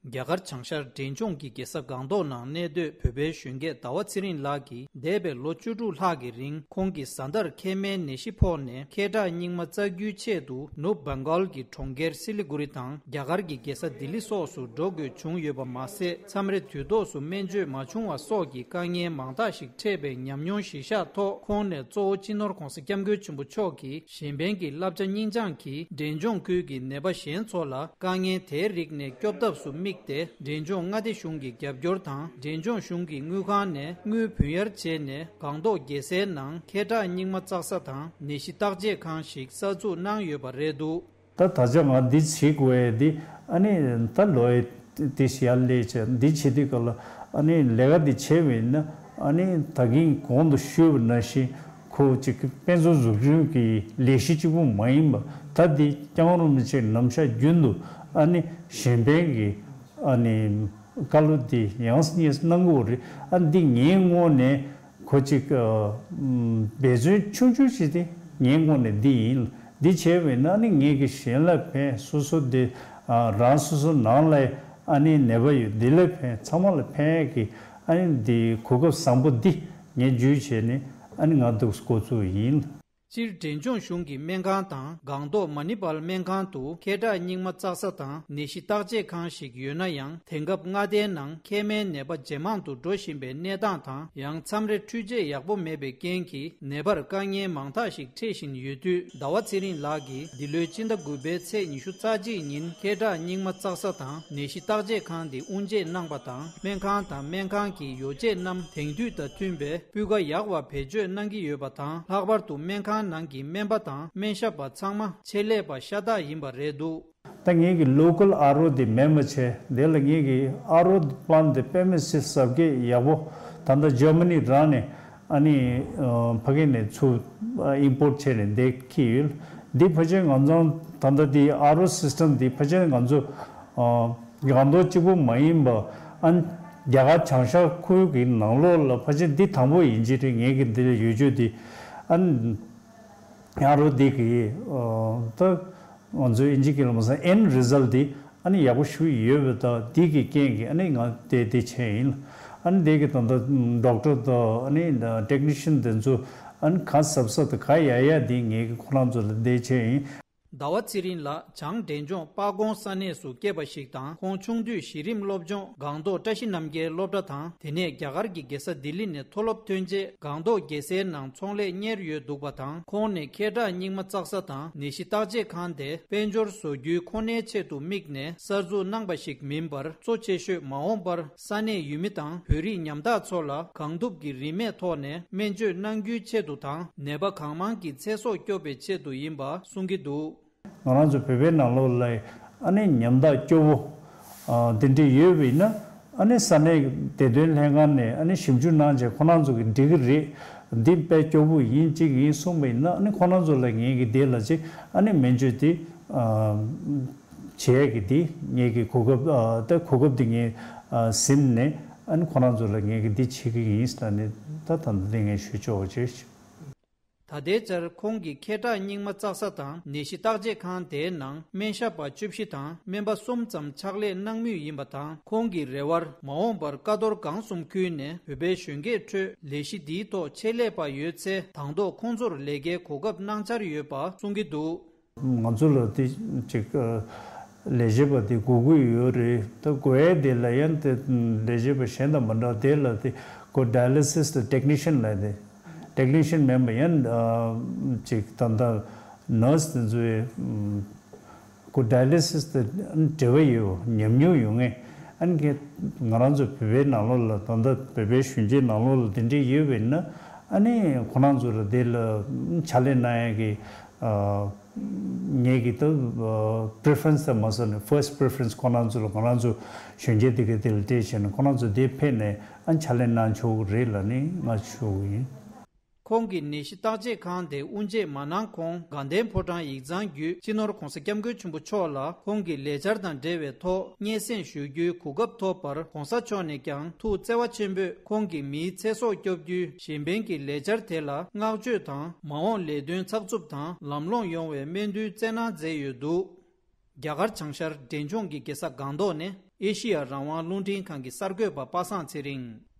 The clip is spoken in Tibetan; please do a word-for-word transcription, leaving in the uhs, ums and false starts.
རྒྱ་གར་བྱང་ཤར་འབྲས་ལྗོངས་ཀྱི་རྒྱལ་ས་སྒང་ཏོག་ནང་གནས་སྡོད་བོད་པའི་གཞོན་སྐྱེས་ཟླ་བ་ཚེ་རིང་ལགས་ཀྱིས་འདས་པའི་ལོ་བཅུ་དྲུག་ལྷག་གི་རིང་ཁོང་གི་བཟའ་ཟླར་མཁལ་མའི་ནད་གཞི་ཕོག་ནས་མཁལ་ཁྲག་རྙིང་མ་བཙག་རྒྱུའི་ཆེད་དུ་ནུབ་བྷེང་གོལ་གྱི་གྲོང་ཁྱེར་སི་ལི་གུ་རི་དང་རྒྱ་གར་གྱི་རྒྱལ་ས་ལྡི་ལི་སོགས་སུ་འགྲོ་དགོས་བྱུང་ཡོད་པ་མ་ཟད། མཚམས་རེ་དུས་ཐོག་སུ་སྨན་བཅོས་མ་བྱུང་བ་སོགས་ཀྱི་དཀའ་ངལ་མང་དག་ཞིག་འཕྲད་པའི་ཉམས་མྱོང་གཞིར་བཞག་ཐོག་ཁོང་ནས་གཙོ་བོ་སྤྱི་ནོར་༧གོང་ས་༧སྐྱབས་མགོན་ཆེན་པོ་མཆོག་གིས་གཞན་ཕན་གྱི་བསླབ་བྱ་སྙིང་བཅངས་ཀྱིས་འབྲས་ལྗོངས་ཁུལ་གྱི་ནད་པ་གཞན་ཚོ་ལ་དཀའ་ངལ་དེའི་རིགས་ནས་སྐྱོབ་ཐབས་སུ་དམིགས་ཏེ། འབྲས་ལྗོངས་མངའ་སྡེ་གཞུང་གི་རྒྱབ་སྐྱོར་དང་འབྲས་ལྗོངས་གཞུང་གི་དངུལ་ཁང་ནས་དངུལ་བུན་གཡར་བྱས་ནས་སྒང་ཏོག་རྒྱལ་སའི་ནང་མཁལ་ཁྲག་རྙིང་མ་བཙག་ས་དང་ནད་གཞི་བརྟག་དཔྱད་ཁང་ཞིག་གསར་འཛུགས་གནང་ཡོད་པ་རེད་འདུག། ད་ད་ཆ་ང་འདི་བྱེད་དགོས་ཡས་འདི་ཨ་ནི་ད་ལོ་ཡས་དེ་ཞིག་ཡར་སླེབས་བྱས་འདི་བྱེད་དུས་སྐབས་ལ་ཨ་ནི་ལས་ཀ་འདི་བྱས་པ་ཡིན་ན་ཨ་ནི་ད་གིན་གོང་དུ་ཞུས་པ་ནང་བཞིན་ཁོ་གཅིག་དཔེ་མཛོད་འཛུགས་སྐྲུན་གྱི་ལས་གཞི་གཅིག་པུ་མ་ཡིན་པ་ད་འདི་སྐྱབས་མགོན་རིན་པོ་ཆེ་ནམ་ཞག་རྒྱུན་དུ་ཨ་ནི་གཞན་ཕན་གྱི་ཨ་ནི་བཀའ་སློབ་འདི་ཡང་སྙིང་གནང་དགོས་རེད། ཨ་འདི་ངའི་ངོས་ནས། ཁོ་གཅིག་ཨ། འབད་བརྩོན་ཆུང་ཆུང་བྱས་ཏེ་ངའི་ངོས་ནས་འདི་ཡིན། འདི་བྱས་པས་ན་ནི་ངེད་ཀྱི་གཞན་ལ་ཕན། སོ་སོ་འདི་ཨ། རང་སོ་སོ་ནང་ལ་ཨ་ནི་ནད་པ་ཡོད་འདི་ལ་ཕན། ཚང་མ་ལ་ཕན་ཡས་ཀྱི་ཨ་ནི་འདི་གོ་སྐབས་བཟང་པོ་འདི་ངས་བརྒྱུད་བྱས་ནས་ཨ་ནི་ང་འདུག་འགོ་བཙུགས་ཡིན། སྤྱིར་འབྲས་ལྗོངས་གཞུང་གི་སྨན་ཁང་དང་སྒང་ཏོག་མ་ནི་པལ་སྨན་ཁང་དུ་མཁལ་ཁྲག་རྙིང་མ་བཙག་ས་དང་ནད་གཞི་བརྟག་དཔྱད་ཁང་ཞིག་ཡོད་ན་ཡང་། དེང་སྐབས་མངའ་སྡེའི་ནང་མཁལ་མའི་ནད་པ་ཇེ་མང་དུ་འགྲོ་བཞིན་པའི་གནས་སྟངས་དང་། ཡང་མཚམས་རེ་འཕྲུལ་ཆས་ཡག་པོ་མེད་པའི་རྐྱེན་གྱིས་ནད་པར་དཀའ་ངལ་མང་དག་ཞིག་འཕྲད་བཞིན་ཡོད་དུས། ཟླ་བ་ཚེ་རིང་ལགས་ཀྱིས་འདི་ལོའི་སྤྱི་ཟླ་དགུ་པའི་ཚེས་ཉི་ཤུ་རྩ་གཅིག་ཉིན་མཁལ་ཁྲག་རྙིང་མ་བཙག་ས་དང་ནད་གཞི་བརྟག་དཔྱད་ཁང་འདི་དབུ་འབྱེད་གནང་པ་དང་། སྨན་ཁང་དང་སྨན་ཁང་གི་ཡོ་བྱད་རྣམས་དེང་དུས་དང་མཐུན་པའི་སྤུས་ཀ་ཡག་པ་བེད་སྤྱོད་གནང་གི་ཡོད་པ་དང་། ལྷག་པར་དུ་སྨན་ཁང་ནང་གི་སྨན་པ་དང་སྨན་ཞབས་པ་ཚང་མ་ཆེད་ལས་པ་ཤ་སྟག་ཡིན་པ་རེད་འདུག། ད་ངེད་ཀྱི་ལོ་ཀལ་ཨར་ཨོ་དེ་མེད་མ་བྱས། དེ་ལ་ངེད་ཀྱི་ཨར་ཨོ་པླན་དེ་དཔེ་མི་སྲིད་གཟབ་རྒྱས་ཡག་པོ། ད་ལྟ་ཇར་མ་ནི་རང་ནས་ཨ་ནི་ཕ་གི་ནས་ཚུར་ཨིམ་པོར་བྱས་ནས་འདི་འཁྱེར་ཡོད། འདི་ཕལ་ཆེར་ང་ཚོ་ད་ལྟ་འདི་ཨར་ཨོ་སིས་ཊམ་འདི་ཕལ་ཆེར་ང་ཚོ་སྒང་ཏོག་གཅིག་པུ་མ་ཡིན་པ་ཨ་རྒྱ་གར་བྱང་ཤར་ཁུལ་གྱི་ནང་ལོགས་ལ་ཕལ་ཆེར་འདི་དང་པོ་ཡིན་གྱི་རེད། ངེད་ཀྱི་འདི་ལ་ཡོད་རྒྱུ་འདི་ཨ་ནི། ཨ་རོ་འདི་གི་ཨ་ད་ང་ཚོའི་ཨིན་ཇི་སྐད་ལ་མ་སོང་ཨེན་རི་ཛལ་འདི་ཨ་ནི་ཡག་པོ་ཞིག་ཡོད་པ་དང་འདི་གི་རྐྱེན་གྱིས་ཨ་ནི་ང་དེ་དེ་བྱས་ཡིན། ཨ་ནི་འདི་གི་ད་ལྟ་ཌོག་ཊར་དང་ཨ་ནི་ཊེག་ནི་ཤན་དེ་ཚོ་ཨ་ནི་ག་གཟབ་གཟབ་དང་ག་ཡག་ཡག་འདི་ངེད་ཀྱི་ཁོ་རང་ཚོ་ལ་འདི་བྱས་ཡིན། ཟླ་བ་ཚེ་རིང་ལགས་བྱང་འབྲས་ལྗོངས་པ་ཀོང་ས་གནས་སུ་སྐྱེས་པ་ཞིག་དང་། ཁོང་ཆུང་དུས་གཞི་རིམ་སློབ་སྦྱོང་སྒང་ཏོག་བཀྲ་ཤིས་རྣམ་རྒྱལ་སློབ་གྲྭ་དང་། དེ་ནས་རྒྱ་གར་གྱི་རྒྱལ་ས་ལྡི་ལི་ནས་མཐོ་སློབ་ཐོན་རྗེས་སྒང་ཏོག་རྒྱལ་སའི་ནང་ཚོང་ལས་གཉེར་ཡོད་འདུག་པ་དང་། ཁོང་ནས་མཁལ་ཁྲག་རྙིང་མ་བཙག་ས་དང་ནད་གཞི་བརྟག་དཔྱད་ཁང་དེ་དཔལ་འབྱོར་བཟོ་རྒྱུའི་ཁོ་ནའི་ཆེད་དུ་དམིགས་ནས་གསར་འཛུགས་གནང་པ་ཞིག་མིན་པར། གཙོ་ཆེ་ཤོས་མ་འོངས་པར་ས་གནས་ཡུལ་མི་དང་བོད་རིགས་ཉམ་ཐག་ཚོ་ལ་གང་ཐུབ་ཀྱི་རིན་མེད་ཐོག་ནས་སྨན་བཅོས་གནང་རྒྱུའི་ཆེད་དུ་དང་། ནད་པ་གང་མང་གི་ཚེ་སྲོག་སྐྱོབ་པའི་ཆེད་དུ་ཡིན་པ་གསུང་གི་འདུག། ང་རང་ཚོ་བོད་པའི་ནང་ལོགས་ལ་ཨ་ནི་ཉམ་ཐག་སྐྱོ་བོ་ཨ་དེ་འདྲ་ཡོད་པ་ཡིན་ན་ཨ་ནི་ས་གནས་བདེ་དོན་ལྷན་ཁང་ནས་ཨ་ནི་ཞིབ་འཇུག་གནང་བྱས་ཁོ་རང་ཚོ་གི་འགྲིག་གི་རེད། འདི་དཔེ་སྐྱོ་བོ་ཡིན་གཅིག་ཡིན་གསུངས་པ་ཡིན་ན་ཨ་ནི་ཁོ་རང་ཚོ་ལ་ངེད་ཀྱི་དེ་ལ་ཅིག་ཨ་ནི་སྨན་བཅོས་དེ་ཨ་བྱེད་ཡས་ཀྱི་དེ་ངེད་ཀྱི་གོ་སྐབས་ཨ་ད་གོ་སྐབས་དེ་ངས་ཨ་ཟིན་ནས་ཨ་ནི་ཁོ་རང་ཚོ་ལ་ངེད་ཀྱི་འདི་བྱེད་ཀྱི་ཡིན་ཟེར་ནས་ད་ད་ལྟ་དེ་ངས་ཞུ་ཆོག་ཅེས། ད་ལྟའི་ཆར་ཁོང་གིས་མཁལ་ཁྲག་རྙིང་མ་བཙག་ས་དང་ནད་གཞི་བརྟག་དཔྱད་ཁང་དེའི་ནང་སྨན་ཞབས་པ་བཅུ་བཞི་དང་སྨན་པ་གསུམ་ཙམ་ཕྱག་ལས་གནང་མུས་ཡིན་པ་དང་། ཁོང་གི་རེ་བར་མ་འོངས་པར་ཀ་རྡོར་སྒང་གསུམ་ཁུལ་ནས་བོད་པའི་གཞོན་སྐྱེས་ཁྲོད་ལས་གཞི་འདིའི་ཐོག་ཆེད་ལས་པ་ཡོད་ཚེ་དང་ཐོག་ཁོང་ཚོར་ལས་ཀའི་གོ་སྐབས་གནང་འཆར་ཡོད་པ་གསུང་གི་འདུག། ང་ཚོ་ལ་དེ་ཅིག་ལས་བྱེད་པ་དེ་དགོས་ཀྱི་ཡོད་རེད། ད་དགོས་ཡས་དེ་ལ་ཡང་དེ་ལས་བྱེད་པ་གཞན་དང་མི་འདྲ་དེ་ལ་དེ་ཁོ་ཌའི་ལི་སིས་དང་ཊེག་ནི་ཤན་ལ་དེ། ཊེག་ནི་ཤན་མིན་པ་ཡང་ཅིག་ད་ལྟ་ནར་སི་དེ་ཚོའི་ཁོ་ཌའི་ལི་སིས་དེ་འབྲེལ་བ་ཡོད་ཉམས་མྱོང་ཡོད་ངེས། ཨ་ནི་ང་རང་ཚོ་བོད་པའི་ནང་ལོགས་ལ་ད་ལྟ་བོད་པའི་གཞོན་སྐྱེས་ནང་ལོགས་ལ་དེ་འདྲས་ཡོད་པ་ཡིན་ན་ཨ་ནི་ཁོ་རང་ཚོ་ལ་དེ་ལ་ཕྱག་ལས་གནང་ཡས་ཀྱི་ངེད་ཀྱི་ད་པི་རི་ཕེ་རེན་སི་དེ་མ་ཟད་ནས་ཕར་སི་ཊི་པི་རི་ཕེ་རེན་སི་ཁོ་རང་ཚོ་ལ་ང་རང་ཚོ་གཞོན་སྐྱེས་དེ་ག་དེ་ལ་སྤྲད་བྱས་ནས་ཁོ་རང་ཚོ་དེ་ཕེབས་ནས་ཨ་ནི་ཕྱག་ལས་གནང་ཆོག་གི་རེད་ལབ་ནས་ང་ཞུ་གི་ཡིན། ཁོང་གིས་ནད་གཞི་བརྟག་དཔྱད་ཁང་དེ་དབུ་འབྱེད་མ་གནང་གོང་དགའ་ལྡན་ཕོ་བྲང་ཡིག་ཚང་བརྒྱུད་སྤྱི་ནོར་༧གོང་ས་༧སྐྱབས་མགོན་ཆེན་པོ་མཆོག་ལ་ཁོང་གི་ལས་འཆར་དང་འབྲེལ་བའི་ཐོག་སྙན་སེང་ཞུ་རྒྱུའི་གོ་སྐབས་ཐོབ་པར་༧གོང་ས་མཆོག་ནས་ཀྱང་ཐུགས་བརྩེ་བ་ཆེན་པོས་ཁོང་གིས་མིའི་ཚེ་སྲོག་སྐྱོབ་རྒྱུའི་གཞན་ཕན་གྱི་ལས་འཆར་དེ་ལ་བསྔགས་བརྗོད་དང་མ་འོངས་ལས་དོན་ཚགས་ཚུད་དང་ལམ་ལྷོང་ཡོང་བའི་སྨོན་འདུན་བསྩལ་གནང་མཛད་ཡོད་འདུག། རྒྱ་གར་བྱང་ཤར་འབྲས་ལྗོངས་ཀྱི་རྒྱལ་ས་སྒང་ཏོག་ནས་ཨེ་ཤི་ཡ་རང་དབང་རླུང་འཕྲིན་ཁང་གི་གསར་འགོད་པ་པ་སངས་ཚེ་རིང་།